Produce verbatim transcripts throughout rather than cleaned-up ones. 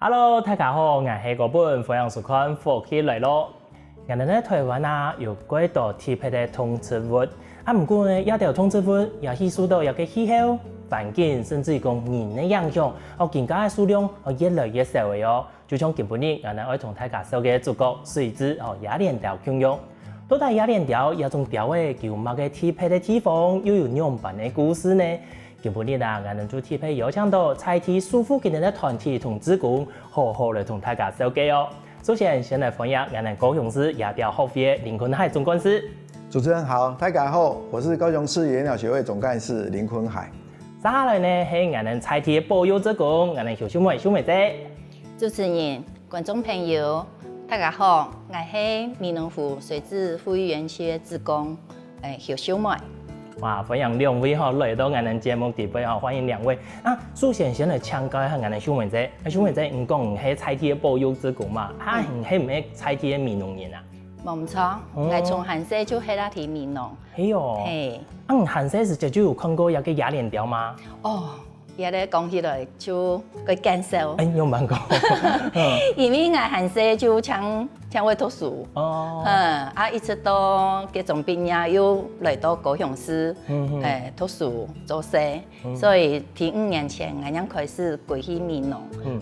Hello，大家好，𠊎係高本，歡迎收看《福氣來了》。𠊎等在台灣啊，有幾多特別个動植物，啊，毋過呢，這兜動植物也係受到這个氣候、環境，甚至講人个影響，哦，佢个數量哦越來越少个哦。就像今晡日，𠊎等愛同大家紹介个主角水雉哦，野蓮條共樣。到底野蓮條這種鳥仔，佢有麼个特別个地方，又有仰般个故事呢？ 今晡日啊，𠊎等就特別邀請到在地守護佢等个團體同志工，好好來同大家紹介哦。首先，先來歡迎𠊎等高雄市野鳥學會个林坤海總幹事。主持人好，大家好，我是高雄市野鳥協會總幹事林坤海。接下來呢，係𠊎等在地个保育志工，𠊎等邱秀妹，秀妹姐。主持人、觀眾朋友，大家好，𠊎係美濃湖水雉復育園區个志工，誒，邱秀妹。 哇，歡迎兩位吼來到𠊎等節目底背吼，歡迎兩位。啊，首先先來請教一下𠊎等秀妹姐，啊，秀妹姐，你講你係在地个保育志工嘛，啊，你係毋係在地个美濃人啊？無毋著，𠊎從還細就歇在地美濃。係哦。係。啊，你還細時節就有看過這个野蓮鳥嗎？哦，這个講起來就會見笑。哎，有蠻高。因為𠊎還細就淨淨會讀書，哦。嗯，啊，一直到高中畢業又來到高雄市，嗯哼。誒，讀書做事，所以在五年前，𠊎正開始歸去美濃，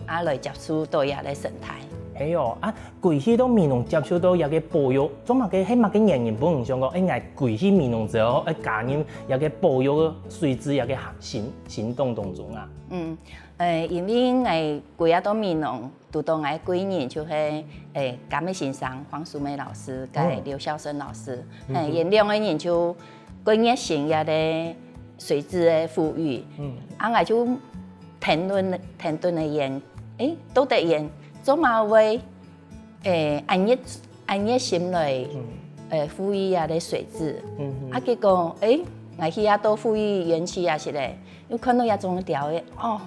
啊，來接觸到這个生態。係哦，啊，歸去到美濃接觸到這个保育，做麼个係麼个原因分你想講，哎，𠊎歸去美濃之後，哎，加入這个保育个水雉這个行行行動當中啊？嗯，誒，因為𠊎歸啊到美濃，堵到𠊎貴人就係誒甘美先生、黃淑梅老師、該劉孝生老師，誒，佢兩个人就過熱心這个水雉个復育，啊，𠊎就談論談論个言，誒，到底言做麼會誒恁熱恁熱心來誒復育這个水雉，啊，結果誒，𠊎去啊到復育園區啊時咧，又看到這種鳥仔，哦，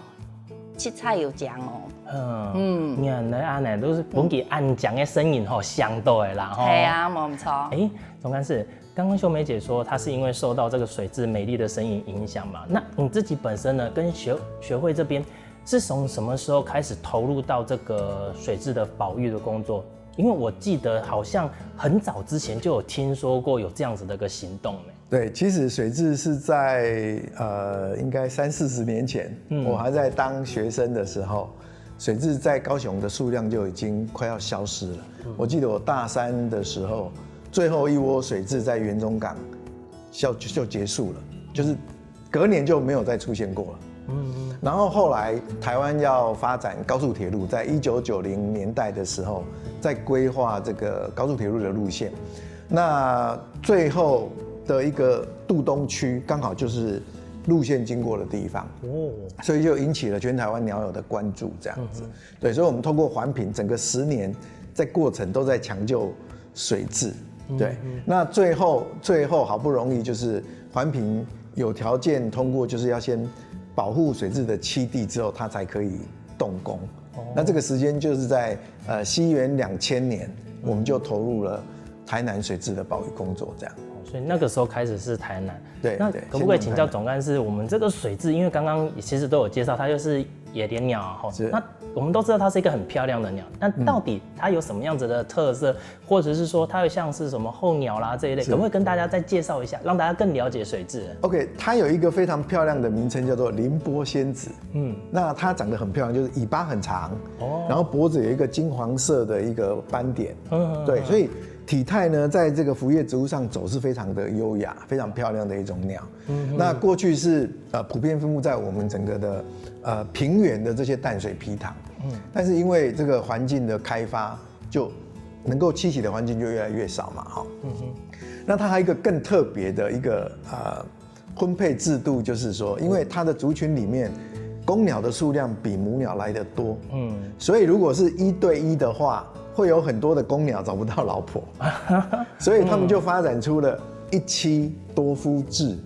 七彩有講哦。嗯，原來恁呢，都係分佢恁靚个聲音吼，想到个啦吼。係啊，無毋著。哎，總幹事，剛剛秀梅姐說，她是因為受到這個水雉美麗的聲音影響嘛。那你自己本身呢，跟學學會這邊是從什麼時候開始投入到這個水雉的保育的工作？因為我記得好像很早之前就有聽說過有這樣子的一個行動呢。對，其實水雉是在呃，應該三四十年前，我還在當學生的時候，水雉在高雄的數量就已經快要消失了。我記得我大三的時候，最後一窩水雉在園中港就就結束了，就是隔年就沒有再出現過了。然後後來台灣要發展高速鐵路，在一九九零年代的時候，在規劃這個高速鐵路的路線。那最後的一個渡冬區，剛好就是路線經過的地方，哦，所以就引起了全台灣鳥友的關注，這樣子。對，所以我們透過環評，整個十年在過程都在搶救水雉。對，那最後最後好不容易就是環評有條件通過，就是要先保護水雉的棲地之後，它才可以動工。那這個時間就是在呃西元兩千年，我們就投入了台南水雉的保育工作，這樣。所以那個時候開始是台南。對，那可不可以請教總幹事，我們這個水雉，因為剛剛其實都有介紹，它就是野點鳥吼。那我們都知道它是一個很漂亮的鳥，那到底它有什麼樣子的特色，或者是說它會像是什麼候鳥啦這一類，可不可以跟大家再介紹一下，讓大家更了解水雉？ OK，它有一個非常漂亮的名稱，叫做凌波仙子。嗯，那它長得很漂亮，就是尾巴很長，然後脖子有一個金黃色的一個斑點。嗯，對，所以體態呢，在這個腐葉植物上走是非常的優雅、非常漂亮的一種鳥。那過去是呃普遍分布在我們整個的呃平原的這些淡水埤塘，嗯，但是因為這個環境的開發，就能夠棲息的環境就越來越少嘛，哈。那它還有一個更特別的一個呃分配制度，就是說，因為它的族群裡面公鳥的數量比母鳥來得多，嗯，所以如果是一對一的話，會有很多的公鳥找不到老婆，所以他們就發展出了一妻多夫制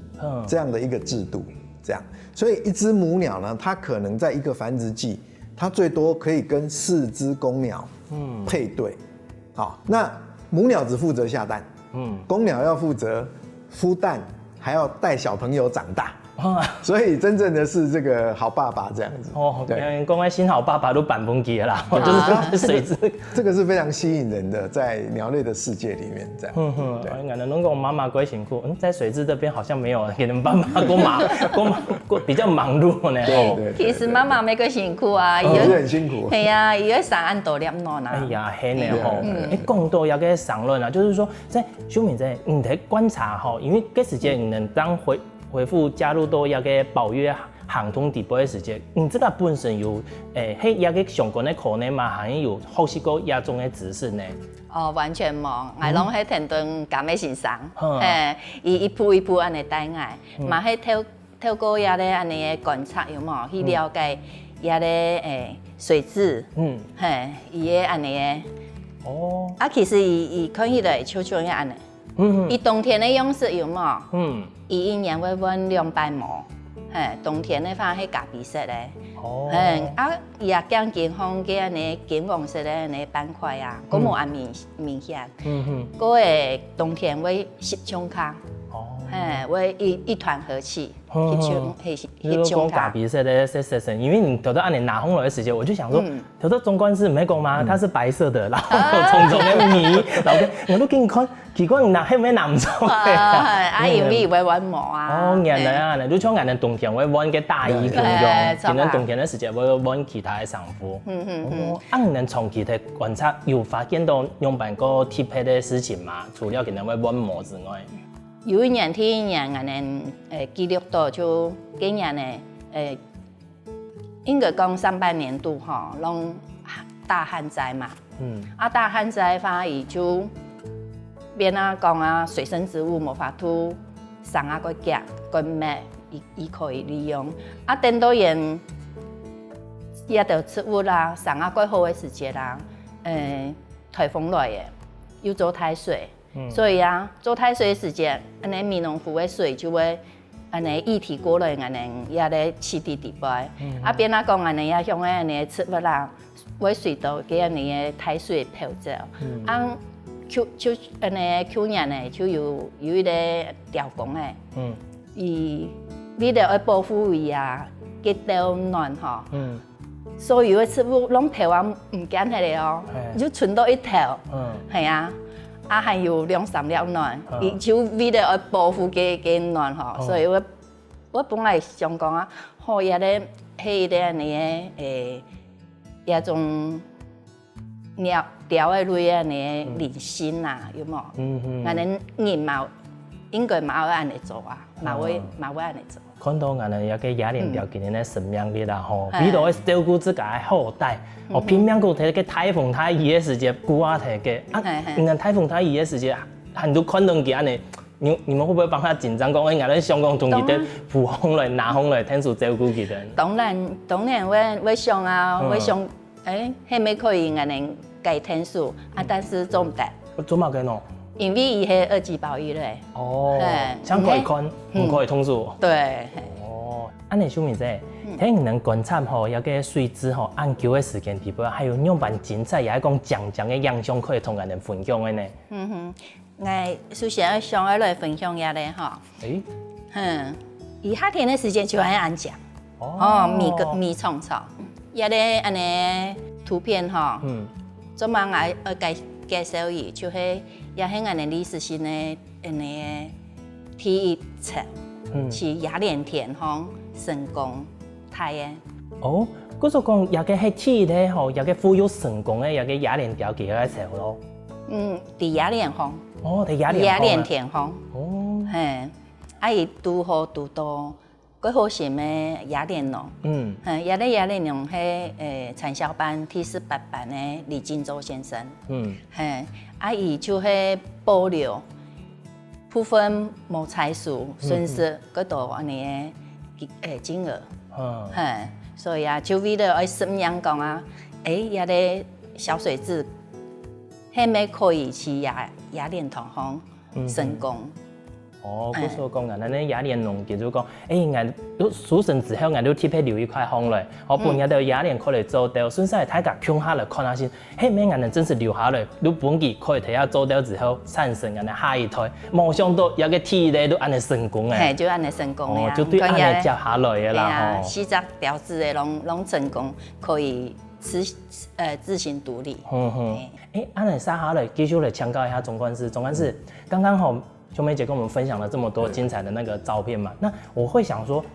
這樣的一個制度，這樣，所以一隻母鳥呢，它可能在一個繁殖季，它最多可以跟四隻公鳥配對，好，那母鳥只負責下蛋，嗯，公鳥要負責孵蛋，還要帶小朋友長大。所以真正的是这个好爸爸这样子。哦，对，讲个新好爸爸都搬分佢啦，就是水质。这个是非常吸引人的，在鸟类的世界里面这样。嗯哼，对，哎，可能如果妈妈归辛苦，嗯，在水质这边好像没有给你们爸爸过忙，过忙，过比较忙碌呢。对对对，其实妈妈没个辛苦啊，也也是很辛苦。对呀，也会上岸多两暖啊。哎呀，嘿呢吼，哎，讲到要个上论啊，就是说，在秀敏在你的观察吼，因为这时间你能当回回复加入到一个保育行动底部的时间，你这个本身有，诶，嘿，一个相关的可能嘛，还有学习过一种的知识呢？哦，完全无，𠊎拢係田顿柑个先生，嘿，伊一步一步安尼带𠊎，嘛係透透过一个安尼个观察有无，去了解一个诶水质，嗯，嘿，伊个安尼个，哦，啊，其实伊伊看起来就像安尼。 嗯，以冬天个样式有無？嗯，伊一年會換兩擺毛，嘿，冬天个話係咖啡色个，哦，嘿，啊，伊也鏡鏡項个安尼金黃色个安尼斑塊啊，个無恁明明顯，嗯哼，个會冬天會濕嗆卡，哦，嘿，會一一團和氣，濕嗆，嘿，就是講咖啡色个色色色，因為你頭頭安尼拿紅來个時間，我就想說，頭頭中觀是沒講嗎？它是白色的，然後重重个米，然後我都給你看。 奇怪，你拿係毋係拿毋著？啊，因為會換毛啊。哦，原來啊，就像𠊎等冬天會換个大衣共樣，今年冬天个時節會換其他个衫褲。嗯嗯嗯。哦，啊，你等長期个觀察，有發現到樣般个特別个事情嗎？除了今年會換毛之外，有一年，第一年，𠊎等誒記錄到就今年呢，誒 應該講上半年度吼，攏大旱災嘛。嗯。啊，大旱災个話，伊就變啊講啊，水生植物無法度生啊，過強、過密，伊伊可以利用。啊，等到因這兜植物啦，生啊過好个時節啦，誒，颱風來个，又做大水， 所以啊，做大水个時節，恁呢美濃湖个水就會恁呢溢提過來，恁呢也來池底底背。啊，變啊講恁呢也向个恁呢植物啦，會隨到个恁呢个大水飄走。啊，舊就恁呢舊年呢，就有有一個刁工誒，伊為了愛保護佢啊，个鳥卵吼， 所有个植物攏飄啊毋見忒了哦，就賰到一頭，係啊，啊還有兩三粒卵，佢就為了愛保護个个卵吼，所以我我本來想講啊，好，也咧係一個恁呢个誒，一種鳥鳥个類个恁呢靈性啊，有無？嗯嗯，反正人嘛應該嘛會恁呢做啊，嘛會嘛會恁呢做。 看到𠊎等這個野蓮鳥今年个生命力啦吼，為了愛照顧自家个後代，哦，拼命過在該颱風大雨个時節，顧啊在該啊，你看颱風大雨个時節，很多看到佢恁呢，你你們會不會幫佢緊張講，哎，𠊎等想講同佢等扶紅來、拿紅來，天數照顧佢等？當然，當然會會想啊，會想 誒，係毋係可以恁呢改天數啊，但是做毋得。做麼个呢？因為佢係二級保育類。哦，像可以看，毋可以動手。對。哦，恁呢秀敏姐，聽你等觀察吼，這個水質吼，恁久个時間底背，還有仰般精彩，也係講靚靚个影像可以同𠊎等分享个呢？嗯哼。 𠊎首先愛想愛來分享這個吼。誒，哼，佢夏天个時間就係恁靚，哦，米个米蟲蟲，這個恁呢圖片吼，嗯，做麼个愛介介紹佢，就係也係恁呢歷史性个恁呢第一次，嗯，去野蓮田吼成功大个。哦，故所講這個係第一個吼，這個孵育成功个這個野蓮鳥佢个時候咯。 嗯，在野蓮項。哦，在野蓮野蓮田項。哦，嘿，啊，佢堵好堵到，蓋好心个野蓮農。嗯，嘿，這個野蓮農係誒產銷班第十八班个李金洲先生。嗯，嘿，啊，佢就係保留部分無採收，損失蓋多恁呢个誒金額。嗯，嘿，所以啊，就為了愛實驗講啊，誒，這個小水質 係毋係可以去野野蓮塘項成功。哦，故所講啊，𠊎等个雅蓮農佢就講，欸，𠊎都收成之後，𠊎都特別留一塊空來，哦，分𠊎等雅蓮可以做兜，順勢大家共下來看下先，係毋係𠊎等真實留下來，都分佢可以在這做兜之後產生𠊎等下一代，無想到這個體驗都恁樣成功欸。係，就恁樣成功了呀。哦，就對恁樣接下來个啦，係啊，吼。四隻標誌个攏攏成功，可以自呃自行獨立。嗯哼，欸，恁樣接下來繼續來請教一下總幹事，總幹事，剛剛吼。 秋梅姐跟我們分享了這麼多精彩的那個照片嘛，那我會想說，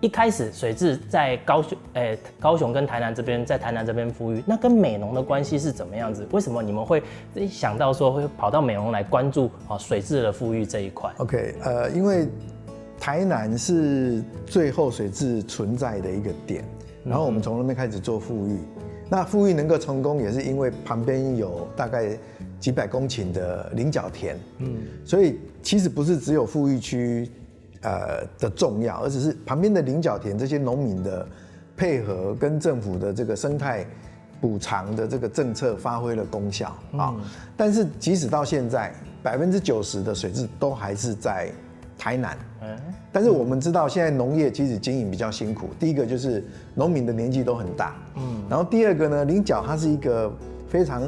一開始水雉在高雄，欸，高雄跟台南這邊，在台南這邊孵育，那跟美濃的關係是怎麼樣子？為什麼你們會想到說會跑到美濃來關注啊水雉的孵育這一塊？OK，呃，因為台南是最後水雉存在的一個點，然後我們從那邊開始做復育。那復育能夠成功，也是因為旁邊有大概幾百公頃的菱角田，嗯，所以其實不是只有復育区呃的重要，而只是旁边的菱角田这些农民的配合跟政府的这个生态补偿的这个政策发挥了功效啊。但是即使到现在，百分之九十的水质都还是在台南。但是我们知道现在农业其实经营比较辛苦，第一个就是农民的年纪都很大，嗯，然后第二个呢，菱角它是一个非常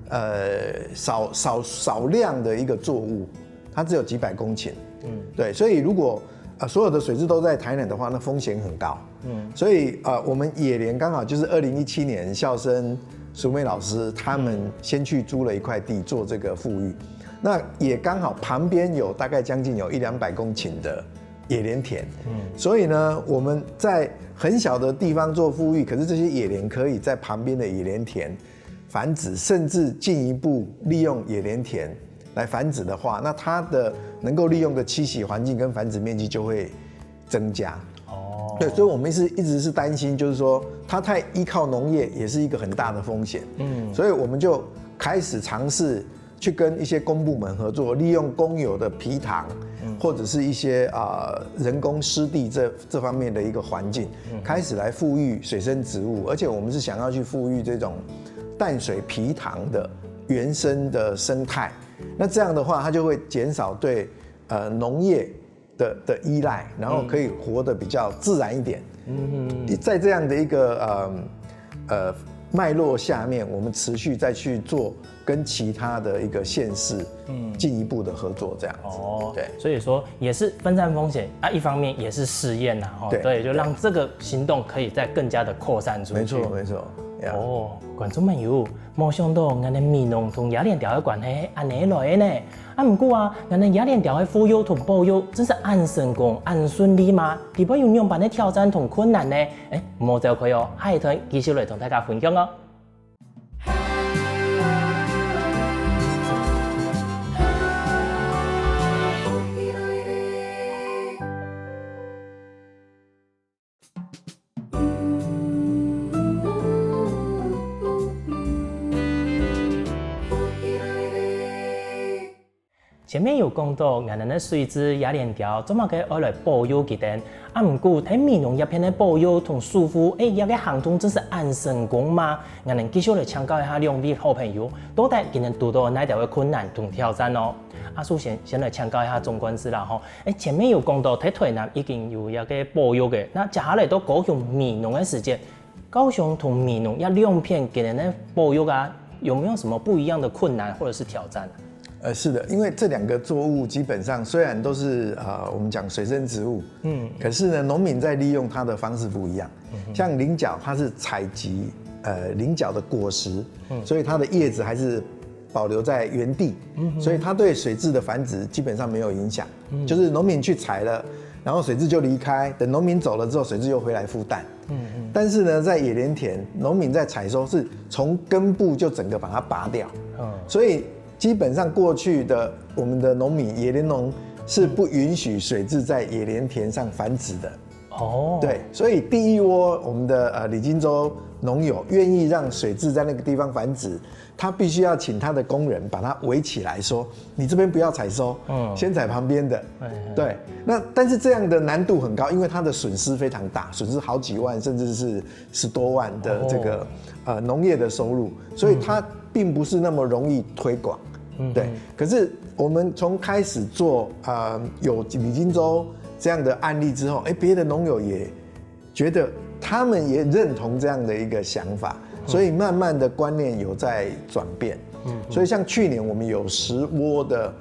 呃少少少量的一个作物，它只有几百公顷，嗯，对，所以如果呃所有的水质都在台南的话，那风险很高。嗯，所以呃，我们野莲刚好就是二零一七年孝生淑妹老师他们先去租了一块地做这个复育，那也刚好旁边有大概将近有一两百公顷的野莲田，嗯，所以呢，我们在很小的地方做复育，可是这些野莲可以在旁边的野莲田繁殖，甚至进一步利用野莲田来繁殖的话，那它的能够利用的栖息环境跟繁殖面积就会增加。哦，对，所以我们是一直是担心，就是说它太依靠农业也是一个很大的风险。嗯，所以我们就开始尝试去跟一些公部门合作，利用公有的坯塘，或者是一些啊、呃人工湿地这这方面的一个环境，开始来复育水生植物，而且我们是想要去复育这种淡水坯塘的原生的生态。那这样的话，它就会减少对呃农业的的依赖，然后可以活得比较自然一点。嗯，在这样的一个呃呃脉络下面，我们持续再去做跟其他的一个县市嗯进一步的合作，这样子。哦，对，所以说也是分散风险啊，一方面也是试验呐，吼，对，对，就让这个行动可以再更加的扩散出去。没错，没错。哦，观众朋友，没想到俺的美浓同野莲条的关系恁呢来的呢。 啊，毋過啊，𠊎等野蓮條个復育同保育真係恁成功、恁順利嗎？裡背有仰般个挑戰同困難呢？欸，莫走開哦，下一段繼續來同大家分享哦。前面有講到，𠊎等个水雉野蓮條做麼个愛來保育佢等？啊，毋過在美濃這片个保育同守護，欸，這个行動真係恁成功嗎？𠊎等繼續來請教一下兩位好朋友，到底佢等堵到哪兜个困難同挑戰哦？啊，首先先來請教一下總幹事啦吼，欸，前面有講到在台南已經有這个保育个，那接下來到高雄美濃个時節， 高雄同美濃這兩片佢等个保育啊，有沒有什麼不一樣的困難或者是挑戰啊？呃，是的，因为这两个作物基本上虽然都是呃我们讲水生植物，嗯，可是呢，农民在利用它的方式不一样。像菱角，它是采集呃菱角的果实，所以它的叶子还是保留在原地，所以它对水质的繁殖基本上没有影响。就是农民去采了，然后水质就离开，等农民走了之后，水质又回来孵蛋。但是呢，在野莲田，农民在采收是从根部就整个把它拔掉，所以基本上过去的我们的农民野莲农是不允许水质在野莲田上繁殖的。哦，对，所以第一窝我们的呃李金洲农友愿意让水质在那个地方繁殖，他必须要请他的工人把它围起来，说你这边不要采收，嗯，先采旁边的。对，那但是这样的难度很高，因为它的损失非常大，损失好几万甚至是十多万的这个呃农业的收入，所以它并不是那么容易推广。对，可是我们从开始做呃有李金洲这样的案例之后，哎，别的农友也觉得他们也认同这样的一个想法，所以慢慢的观念有在转变。所以像去年我们有十窝的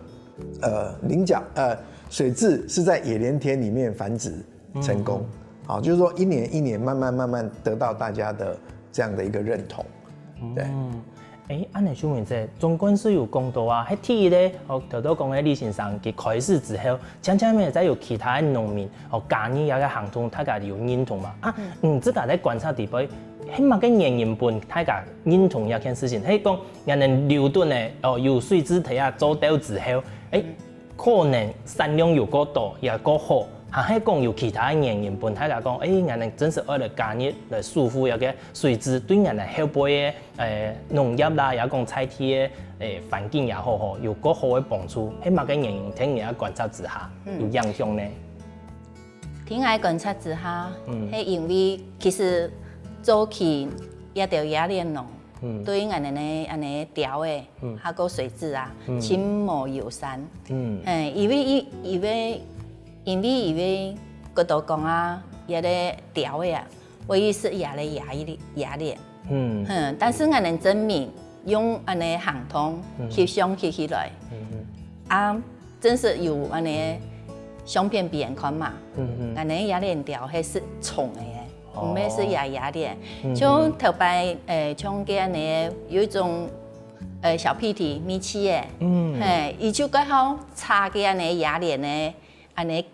呃菱角呃水质是在野莲田里面繁殖成功，好，就是说一年一年慢慢慢慢得到大家的这样的一个认同，对。哎，恁呢秀明姐，總幹事有講到啊，係第一个，哦，頭頭講个李先生佢開始之後，漸漸仔再有其他个農民哦加入這个行動，大家有認同嘛？啊，嗯，自家在觀察底背，係麼个原因分大家認同這件事情？係講，人能留等个哦，有水質底下做到之後，哎，可能產量有過多，也過好，還係講有其他个原因分大家講，哎，人能真實愛來加入來守護這个水質，對人个後背个。誒農業啦，也講在地个誒環境也好吼，有較好个幫助，係麼个原因？聽你个觀察之下，有影響呢？聽𠊎觀察之下，係因為其實早期這兜野蓮農，對𠊎等个恁呢鳥仔，還過水質啊，盡無友善。嗯，因為因為因為因為，覺得講啊，這个鳥仔啊。 會食這个野野蓮。嗯，但是𠊎等正面用恁呢行動翕相翕起來，啊，真實有恁呢相片分人看嘛。𠊎等野蓮鳥係食蟲个，毋係食野野蓮。像頭擺，誒，像該恁呢有一種，誒，小屁弟，米奇个，嘿，佢就蓋好插該恁呢野蓮个，恁呢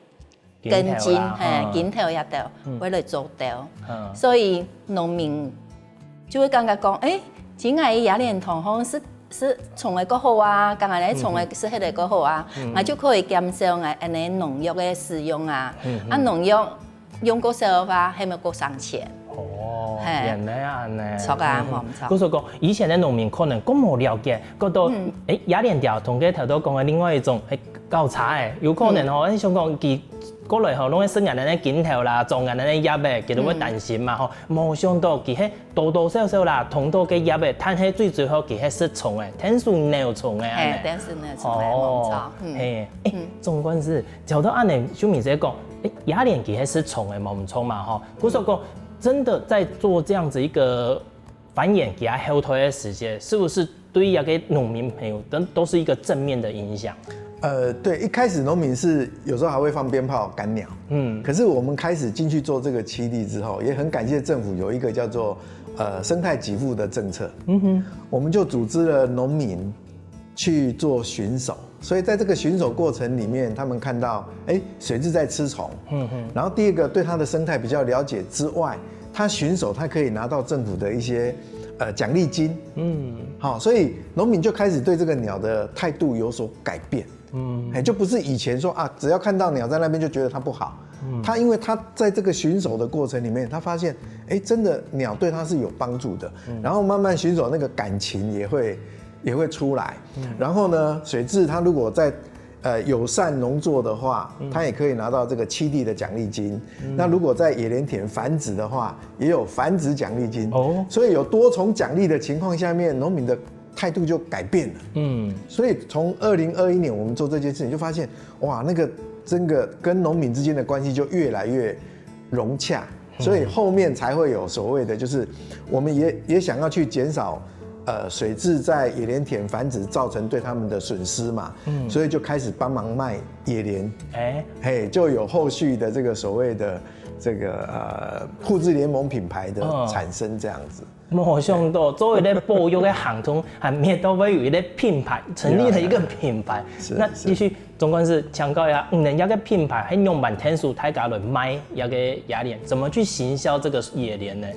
根莖，嘿，根頭這兜，會來做兜。所以農民就會感覺講，誒，今仔日野蓮塘好像食食蟲个較好啊，今仔日蟲个食忒个較好啊，𠊎就可以減少𠊎恁呢農藥个使用啊。啊，農藥用較少个話，係毋係較省錢？哦，原來恁呢。著啊，無毋著。故所講，以前个農民可能較無了解，覺得，誒，野蓮鳥同該頭頭講个另外一種，誒， 交叉誒，有可能吼，誒，想講佢過來吼，攏會食𠊎等个根頭啦，撞𠊎等个葉誒，佢都會擔心嘛吼。無想到佢係多多少少啦，捅到該葉誒，但係最主要佢係食蟲誒，天數鳥蟲誒，恁呢。嘿，天數鳥蟲誒，無毋著。嘿，誒，總幹事，照到恁呢，秀明姐講，誒，野蓮佢係食蟲誒，無毋著嘛吼。故所講，真的在做這樣子一個 繁衍佢个後代个時節，是不是對這个農民朋友都都是一個正面的影響？呃，對，一開始農民是有時候還會放鞭炮趕鳥，嗯，可是我們開始進去做這個棲地之後，也很感謝政府有一個叫做呃生態給付的政策，嗯哼，我們就組織了農民去做巡守， 所以在這個巡守過程裡面，他們看到，哎，水雉在吃蟲，嗯哼，然後第二個對牠的生態比較了解之外，牠巡守牠可以拿到政府的一些呃獎勵金，嗯，好，所以農民就開始對這個鳥的態度有所改變，嗯，哎，就不是以前說啊，只要看到鳥在那邊就覺得牠不好，嗯，他因為他在這個巡守的過程裡面，他發現，哎，真的鳥對他是有幫助的，然後慢慢巡守那個感情也會也會出來。然後呢，水雉牠如果在呃友善農作的話，它也可以拿到這個棲地的獎勵金。那如果在野蓮田繁殖的話，也有繁殖獎勵金。哦，所以有多重獎勵的情況下面，農民的態度就改變了。嗯，所以從二零二一年我們做這件事情，就發現哇，那個真的跟農民之間的關係就越來越融洽。所以後面才會有所謂的，就是我們也也想要去減少，呃，水雉在野蓮田繁殖造成對他們的損失嘛，嗯，所以就開始幫忙賣野蓮，哎，嘿，就有後續的這個所謂的這個呃互雉聯盟品牌的產生這樣子。 無想到做一個保育个行動，還變到會有一個品牌，成立了一個品牌。那繼續，總幹事強調一下，你等這個品牌係仰般天數大家來賣這個野蓮，怎麼去行銷這個野蓮呢？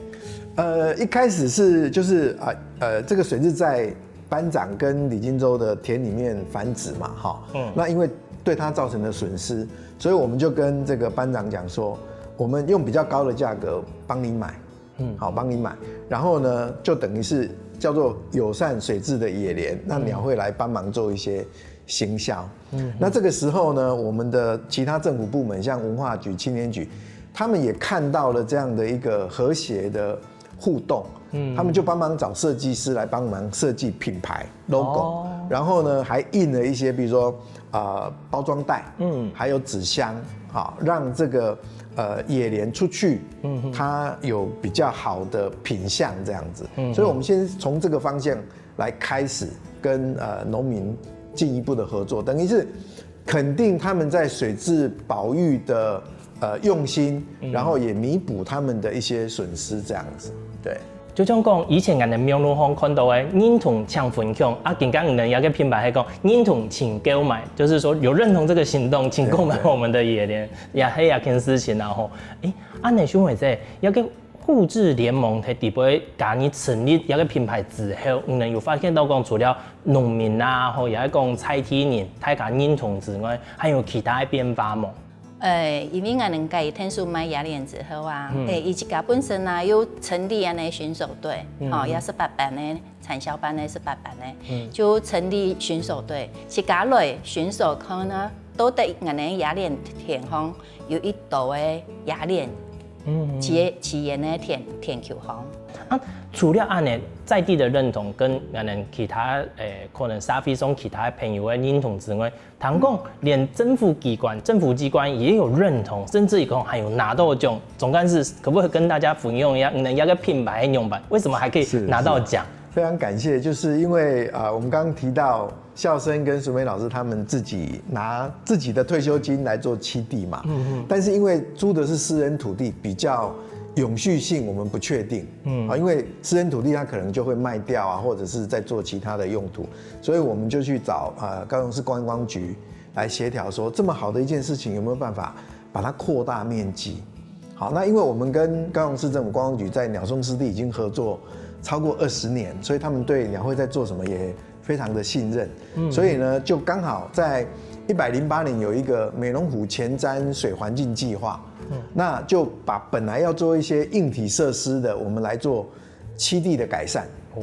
呃，一開始是就是啊呃，這個水雉在班長跟李金洲的田裡面繁殖嘛，哈，嗯，那因為對他造成的損失，所以我們就跟這個班長講說，我們用比較高的價格幫你買。 嗯，好，幫你買。然後呢，就等於是叫做友善水雉的野蓮，那鳥會來幫忙做一些行銷。嗯，那這個時候呢，我們的其他政府部門，像文化局、青年局，他們也看到了這樣的一個和諧的互動，嗯，他们就帮忙找设计师来帮忙设计品牌 logo，哦，然后呢还印了一些，比如说呃包装袋，嗯，还有纸箱，好让这个呃野莲出去，嗯，它有比较好的品相这样子。嗯，所以我们先从这个方向来开始跟呃农民进一步的合作，等于是肯定他们在水质保育的呃用心，然后也弥补他们的一些损失这样子。对。 就像讲，以前𠊎等網路上看到个認同請分享，啊，今天你们有个品牌还讲認同請購买，就是说有认同这个行动，请购买我们的野莲，也是一件事情啊吼。诶，啊，你兄妹仔，有个互助联盟在底背加入成立一个品牌之后，你们有发现到讲，除了农民啊，吼，也讲在地人，大家认同之外，还有其他的变化吗？ 呃，因为𠊎等个天数卖野莲之后啊，嗯，诶，佢自家本身啊又成立恁呢巡守队，嗯，吼，也是八班个，产销班个是八班个，嗯，就成立巡守队，自家來巡守看啊，到底𠊎等个野莲田項有幾多个野莲，嗯，嗯，自自然个田田坵項。啊，除了恁呢，在地的认同跟𠊎等其他，诶，可能社會上其他朋友个认同之外， 聽講連政府機關、政府機關也有認同，甚至講還有拿到獎。總幹事可不可以跟大家分享一下，你們這個品牌的樣板，為什麼還可以拿到獎？是，是。非常感謝，就是因為呃，我们刚刚提到孝生跟淑梅老师他们自己拿自己的退休金来做棲地嘛，嗯嗯，但是因为租的是私人土地，比较永续性我们不确定，嗯，啊，因为私人土地它可能就会卖掉啊，或者是在做其他的用途，所以我们就去找呃高雄市观光局来协调，说这么好的一件事情，有没有办法把它扩大面积？好，那因为我们跟高雄市政府观光局在鸟松湿地已经合作超过二十年，所以他们对鸟会在做什么也非常的信任，嗯，所以呢，就刚好在一百零八年有一个美浓湖前瞻水环境计划，嗯，那就把本来要做一些硬体设施的，我们来做栖地的改善。哦，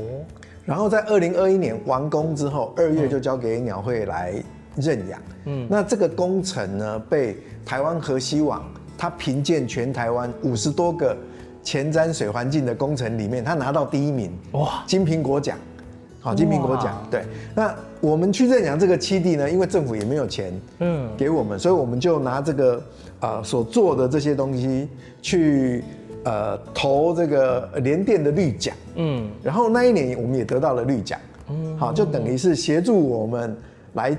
然后在二零二一年完工之后，二月就交给鸟会来认养。嗯，那这个工程呢，被台湾河溪网它评鉴全台湾五十多个前瞻水环境的工程里面，它拿到第一名，哇，金苹果奖。好，金苹果奖，哇，对。那我们去认养这个栖地呢，因为政府也没有钱，嗯，给我们，所以我们就拿这个呃所做的这些东西去呃投这个联电的绿奖，嗯，然后那一年我们也得到了绿奖，嗯，好，就等于是协助我们来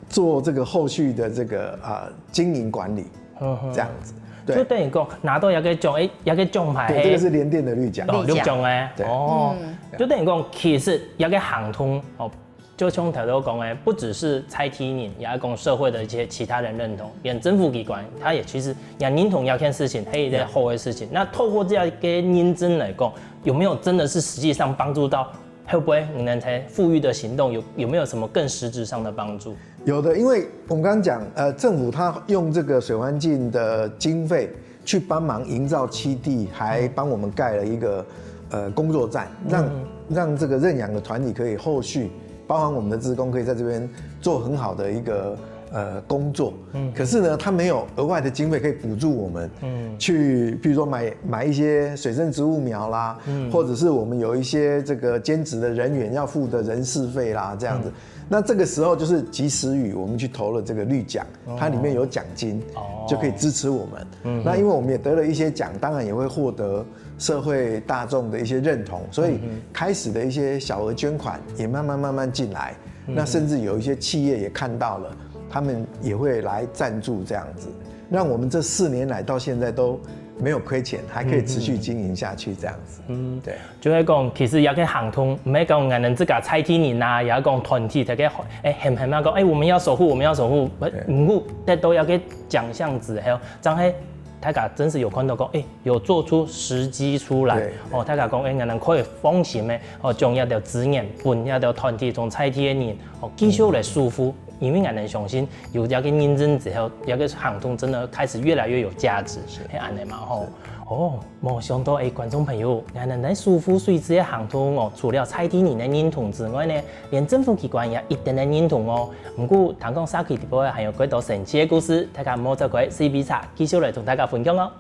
做这个后续的这个呃经营管理，嗯哼，这样子，对，就等于讲拿到一个奖，诶，一个奖牌，对，这个是联电的绿奖，哦，绿奖诶，对，哦，嗯，就等于讲其实一个行动哦。 就像頭頭講个，不只是在地人，也要講社會的一些其他人認同，連政府機關，它也其實也認同這件事情，係一件好的事情。那透過這樣一個認證來講，有沒有真的是實際上幫助到？會不會你們在復育的行動有有沒有什麼更實質上的幫助？有的，因为我们刚刚讲，呃，政府它用这个水环境的经费去帮忙营造栖地，还帮我们盖了一个呃工作站，让、让这个认养的团体可以后续，包含我们的志工可以在这边做很好的一个呃工作。嗯，可是呢，他没有额外的经费可以补助我们，嗯，去比如说买买一些水生植物苗啦，嗯，或者是我们有一些这个兼职的人员要付的人事费啦，这样子。那这个时候就是及时雨，我们去投了这个绿奖，它里面有奖金，哦，就可以支持我们。嗯，那因为我们也得了一些奖，当然也会获得社会大众的一些认同，所以开始的一些小额捐款也慢慢慢慢进来。那甚至有一些企业也看到了，他们也会来赞助这样子，让我们这四年来到现在都没有亏钱，还可以持续经营下去这样子。嗯，对。 就係講，其實這個行動，毋係講𠊎等自家在地人啊，也講團體，大家誒喊喊啊講，誒，我們要守護，我們要守護，毋過得到這個獎項之後，正係大家真實有看到講，誒，有做出時機出來，哦，大家講，誒，𠊎等可以放心个，哦，將這條資源分這條團體，將在地个人，哦，繼續來守護。 因為𠊎等相信有這個認證之後，這個行動真的開始越來越有價值，係恁仔嘛吼。哦，無想到誒，觀眾朋友，𠊎等在守護水質个行動哦，除了在地人个認同之外呢，連政府機關也一定个認同哦。毋過，聽講社區裡背還有幾多神奇个故事，大家莫走開，四B X繼續來同大家分享哦。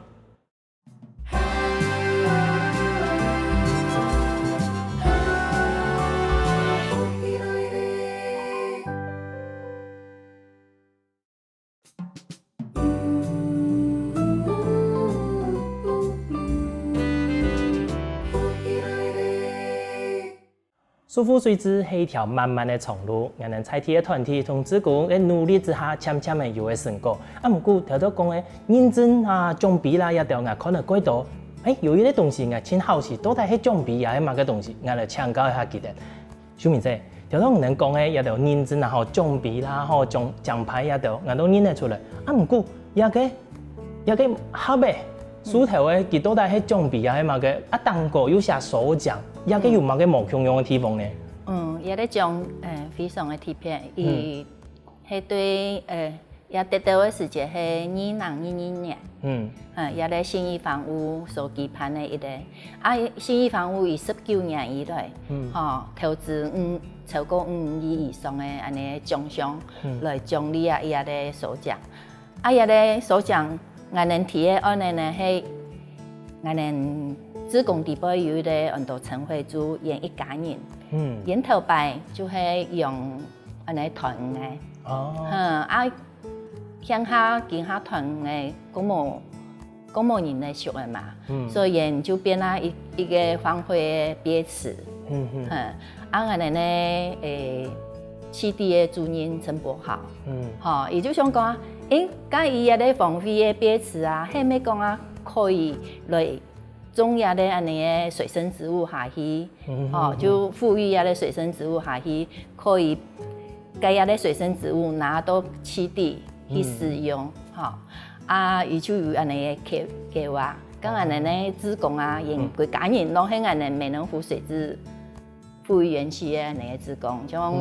樹富水質係一條漫漫个長路，𠊎等在地个團體同志工个努力之下，漸漸个有个成果。啊，毋過頭頭講个認證啊、獎杯啦，這兜𠊎看了蓋多。欸，有一個東西𠊎盡好奇，到底係獎杯也係麼个東西？𠊎來請教一下佢等。秀敏姐，頭頭你等講个這兜認證啊，吼，獎杯啦，吼，獎獎牌這兜，𠊎都認得出來。啊，毋過這個 這個盒仔，書頭个，佢到底係獎杯啊，係麼个？啊，頂高又寫首獎，這個有麼个無共樣个地方呢？嗯，這個獎，呃，非常个特別，佢係對，呃，這得到个時節係二零二二年，嗯，呃，這個信義房屋所舉辦个一個，啊，信義房屋以十九年以來，嗯，吼，投資五超過五億以上个恁呢獎項，嗯，來獎勵啊，這個首獎。 啊，這個所講，𠊎等提个案呢，係𠊎等志工底背有一個安到陳慧珠，𠊎一家人。嗯，𠊎頭擺就係用恁呢團个，哦，嗯，啊，鄉下今下團个，公無公無人來熟个嘛，嗯，所以𠊎就變啊一一個荒廢个別池，嗯嗯，嗯，啊，𠊎等呢，誒，基地个主任陳柏豪，嗯，吼，佢就想講啊， 欸，該佢這個荒廢个別池啊，係毋係講啊，可以來種這個恁呢个水生植物下去，嗯，哦，嗯，就復育這個水生植物下去，可以該這個水生植物拿到基地去使用，嗯，吼。啊，佢就有恁呢个計計劃，當然呢，志工啊，因為家人攏係𠊎等美濃湖水質 復育園區个恁呢个志工，像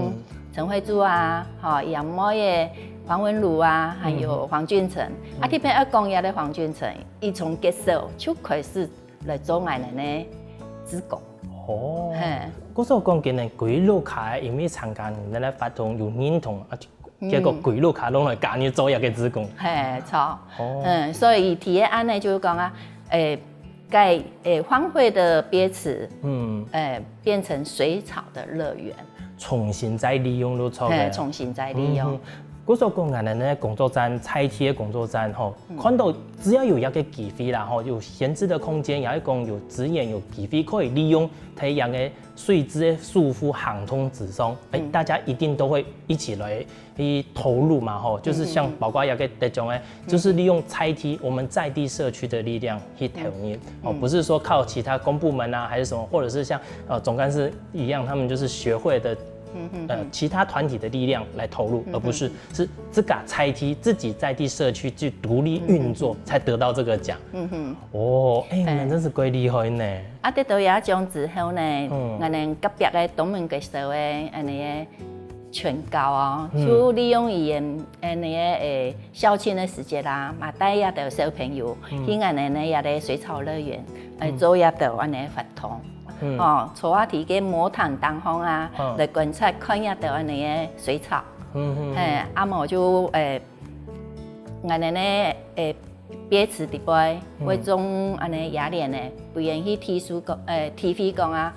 陳慧珠啊，吼，楊妹个黃文儒啊，還有黃俊成。啊，特別愛講這個黃俊成，佢從結社就開始來做𠊎等个志工。哦，嘿，故所講，今年歸屋下个，因為參加你等个活動有認同啊，結果歸屋下攏來加入做這個志工。嘿，著。哦，嗯，所以佢提个案呢，就係講啊，誒， 該，誒，荒廢个別池，嗯，誒，變成水草个樂園。重新再利用就著个。嘿，重新再利用。嗯哼。故所講，𠊎等个工作站，在地个工作站，吼，嗯，看到只要有一個機會啦，吼，有閒置个空間，也係講有資源、有機會可以利用，在這個水質个守護行動之上，誒，嗯，大家一定都會一起來 去投入嘛，吼，就是像包括這個得獎个，就是利用在地，我們在地社區的力量去投入，哦，不是說靠其他公部門啊，還是什麼，或者是像，呃，總幹事一樣，他們就是學會的，呃，其他團體的力量來投入，而不是，是自家在地，自己在地社區去獨立運作，才得到這個獎。嗯哼，哦，哎，你們真是夠厲害呢。啊，得到這獎之後呢，嗯，𠊎等隔壁个東門國小个，恁呢个 全校哦，就利用佢等，呃，那個，呃，校慶个時節啦，嘛帶這兜小朋友去𠊎等个這個水草樂園，來做這兜恁呢活動。哦，坐啊在該魔毯頂項啊，來觀察看這兜恁呢个水草。嘿，啊無就，呃，𠊎等个，呃， 別池底背，會種恁呢野蓮仔，分人去體驗講，呃，體會講啊，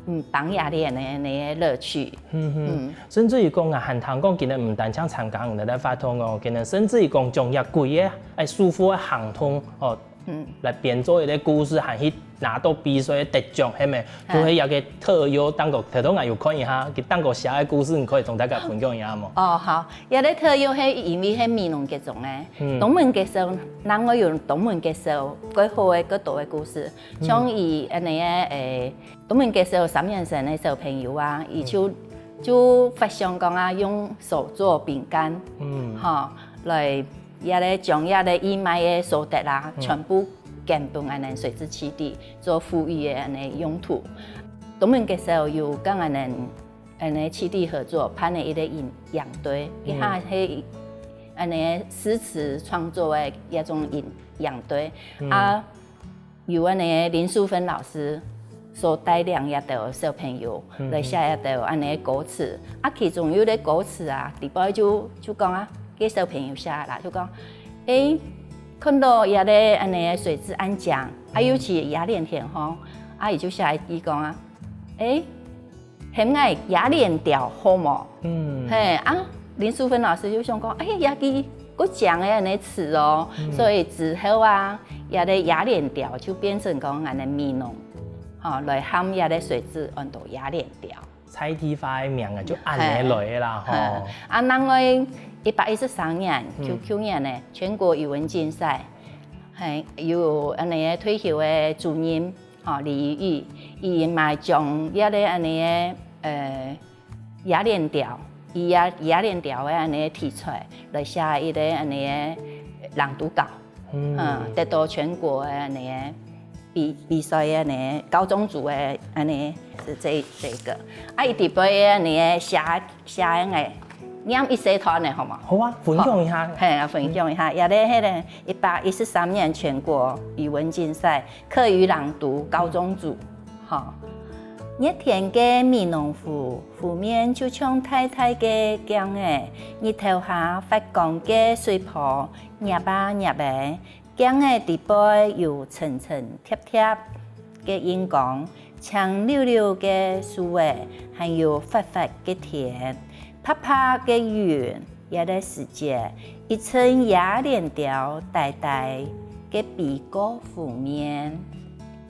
嗯，挷野蓮仔个樂趣。嗯哼，甚至於講啊，還聽講今日毋單淨參加你等个活動哦，今日甚至於講將這歸個愛守護个行動哦，來編做一個故事，還去拿到比賽得獎，係無？就係這個特優，當個頭頭𠊎有看一下，佢當個寫个故事，你可以同大家分享一下無？哦，好，這個特優係因為係美濃國中个，東門國小，另外有東門國小，蓋好个，蓋多个故事。像佢恁呢个，誒，東門國小三年生个小朋友啊，佢就就發想講啊，用手做餅乾，嗯，吼，來 這個將這個義賣个所得啊，全部捐分恁呢水質基地做復育个恁呢用途。東門國小有跟恁呢恁呢基地合作，辦了一個營營隊，一下係恁呢詩詞創作个一種營營隊啊。 由恁呢林淑芬老師所帶領這兜小朋友來寫這兜恁呢歌詞。啊，其中有個歌詞啊，底背就就講啊，該小朋友寫啦，就講，誒，看到這個恁呢水質恁靚，啊，尤其野蓮田吼，啊，佢就寫一句講啊，誒， 喊𠊎野蓮鳥好無？嗯，嘿啊，林淑芬老師就想講，誒，這個蓋靚个恁呢詞哦，所以之後啊，這個野蓮鳥就變成講𠊎等美濃，吼，來喊這個水質安到野蓮鳥。在地化个名啊，就恁樣來个啦吼。啊，另外一百一十三年，就舊年呢，全國語文競賽，嘿，有恁樣个退休个主任，吼，李怡玉，佢嘛將這个恁樣个呃野蓮調，以野野蓮調个恁樣个題材來寫一个恁樣个朗讀稿。 嗯，得到全國个恁樣个比比賽个恁樣个高中組个恁樣个是這這个。啊，佢底背个恁樣个寫寫个，念一小段个好無？好啊，分享一下。嘿，啊，分享一下，也咧迄个一百一十三年全國語文競賽客語朗讀高中組，吼。熱天个美濃湖，湖面就像大大个鏡仔，日頭下發光个水波 捏啊捏仔，鏡仔底背有層層疊疊个螢光，青溜溜个樹仔，還有闊闊个天，白白个雲。這个時節，一陣野蓮調呆呆个飛過湖面。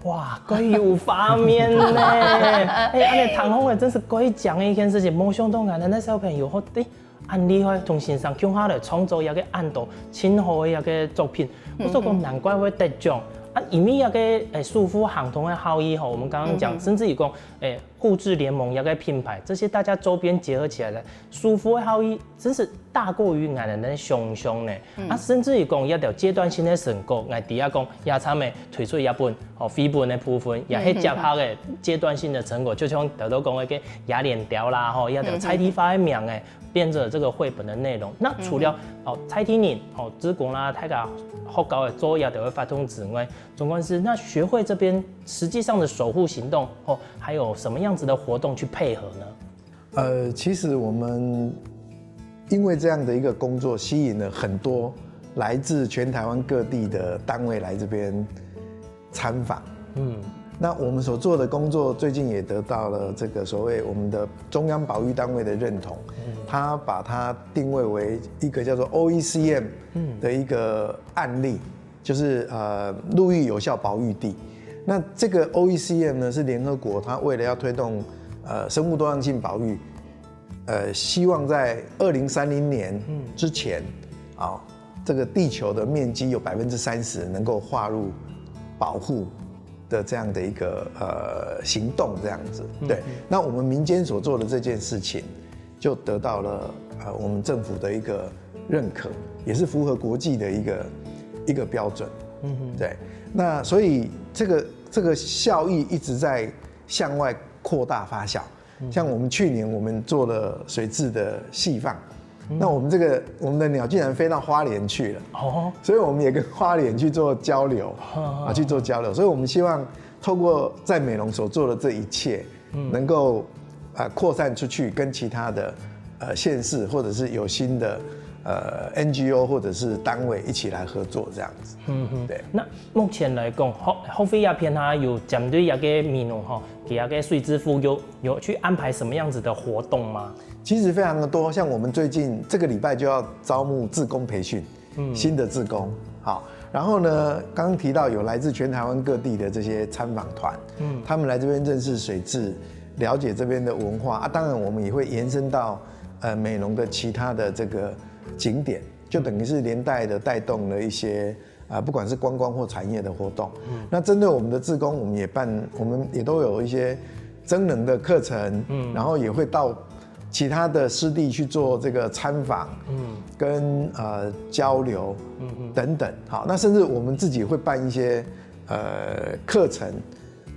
哇，蓋有畫面呢！哎，恁樣聽起來真是蓋靚个一件事情。無想到𠊎等个小朋友好，哎， 恁厲害，同先生共下來創作一個恁多盡好个一個作品。毋過講難怪會得獎。啊，因為一個，欸，守護行動个效益吼，我們剛剛講，甚至於講，欸，護志聯盟一個品牌，這些大家周邊結合起來的守護个效益，真是大過於𠊎等个想像呢。啊，甚至於講一條階段性个成果，𠊎等也講，也參个推出一本，哦，繪本个部分，也係接下个階段性个成果，就像頭頭講个个野蓮調啦，吼，一條在地化个名仔， 變成這個繪本的內容。那除了，哦，在地人，哦，志工啦，大家學校个作業都會發動之外，總幹事，那學會這邊實際上的守護行動，哦，還有什麼樣子的活動去配合呢？呃，其實我們因為這樣的一個工作，吸引了很多來自全台灣各地的單位來這邊參訪。嗯，那我們所做的工作最近也得到了這個所謂我們的中央保育單位的認同，嗯，他把它定位為一個叫做O E C M，嗯，的一個案例，就是，呃，陸域有效保育地。那這個O E C M呢，是聯合國它為了要推動，呃，生物多樣性保育，呃，希望在二零三零年之前，嗯，啊，這個地球的面積有百分之三十能夠劃入保護的這樣的一個，呃，行動這樣子。嗯，對，嗯。那我們民間所做的這件事情，就得到了，呃，我們政府的一個認可，也是符合國際的一個，一個標準。嗯哼。對，那所以這個，這個效益一直在向外擴大發酵。 像我們去年我們做了水雉的戲放，嗯，那我們這個，我們的鳥竟然飛到花蓮去了，哦，所以我們也跟花蓮去做交流，嗯，啊，去做交流。所以我們希望透過在美濃所做的這一切，嗯，能夠，呃，擴散出去，跟其他的，呃，縣市或者是有新的，呃，N G O或者是單位一起來合作這樣子。嗯哼，對。那目前來講，學，學會這片啊，有針對這個美濃吼，佢這個水雉復育， 有去安排什麼樣子的活動嗎？其實非常的多，像我們最近這個禮拜就要招募志工培訓，嗯，新的志工。好，然後呢，剛剛提到有來自全台灣各地的這些參訪團，嗯，他們來這邊認識水雉，了解這邊的文化啊。當然，我們也會延伸到，呃，美濃的其他的這個景點，就等於是連帶的帶動了一些，呃，不管是觀光或產業的活動。嗯。那針對我們的志工，我們也辦，我們也都有一些增能的課程，嗯，然後也會到其他的濕地去做這個參訪，嗯，跟，呃，交流，嗯嗯，等等。好，那甚至我們自己會辦一些，呃，課程，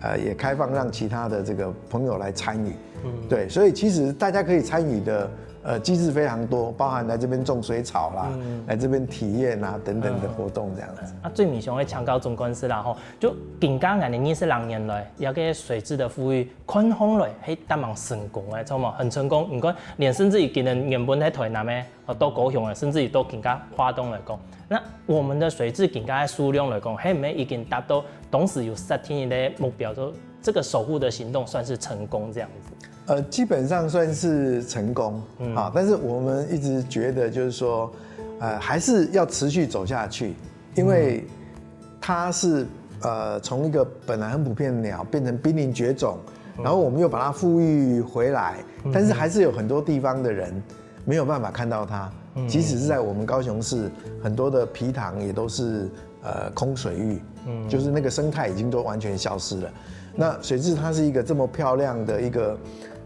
呃，也開放讓其他的這個朋友來參與。嗯，對，所以其實大家可以參與的，呃，機制非常多，包含來這邊種水草啦，嗯，來這邊體驗啊等等的活動這樣子。啊，最尾想愛請教總幹事啦吼，就今下恁樣二十零年來，這個水雉的復育，看起來係當蠻成功个，著無？很成功。你看，連甚至於今年原本在台南个，哦，到高雄个，甚至於到今下花東來講，那我們的水雉今下个數量來講，係毋係已經達到當時有設定个目標，說這個守護的行動算是成功這樣子？呃，基本上算是成功，嗯，啊，但是我們一直覺得就是說，呃，還是要持續走下去，因為，嗯，它是，呃，從一個本來很普遍的鳥變成瀕臨絕種，然后我们又把它復育回来，但是还是有很多地方的人没有办法看到它。即使是在我们高雄市，很多的埤塘也都是呃空水域，就是那个生态已经都完全消失了。那水雉它是一个这么漂亮的一个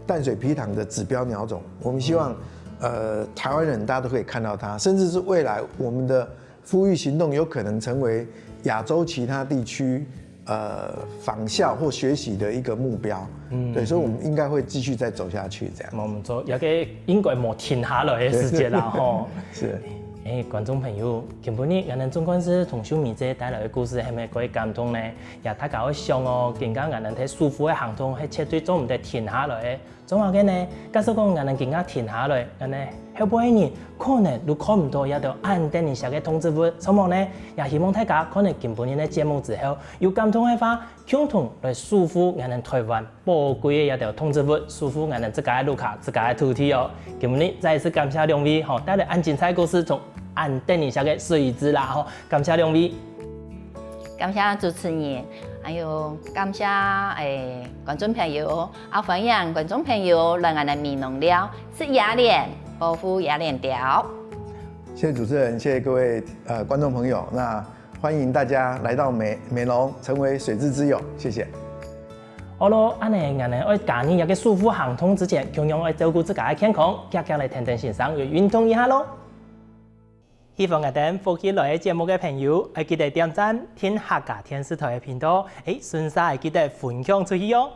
淡水埤塘的指标鸟种，我们希望呃台湾人大家都可以看到它，甚至是未来我们的復育行动有可能成为亚洲其他地区呃仿效或学习的一个目标。对，所以我们应该会继续再走下去这样。無毋著，這个應該無停下來个時節啦吼。是。誒，觀眾朋友，今晡日𠊎等總幹事同秀美姐帶來个故事，係毋係蓋感動呢？也大家愛想哦，今下𠊎等在舒服个行動，係絕對做毋得停下來个。 做麼个呢？假使講𠊎等今下停下來，恁呢後背个人可能就看毋到這兜恁得人惜个動植物，著無呢？也希望大家看了今晡日个節目之後，有感動个話，共同來守護𠊎等台灣寶貴个這兜動植物，守護𠊎等自家个屋下、自家个土地哦。今晡日再一次感謝兩位吼，帶來恁精彩故事，同恁得人惜个水雉啦吼，感謝兩位。 感謝主持人，還有感謝誒觀眾朋友，啊歡迎觀眾朋友來𠊎等美濃尞，食野蓮，保護野蓮鳥。謝謝主持人，謝謝各位呃觀众朋友，那欢迎大家来到美美浓，成为水雉之友，谢谢。好咯，恁呢𠊎等愛加入這个守護行動之前，共樣愛照顧自家个健康，遽遽來跈等先生來運動一下咯。 喜歡𠊎等福氣來了節目个朋友，愛記得點讚、訂客家電視台个頻道，誒，順續愛記得分享出去哦。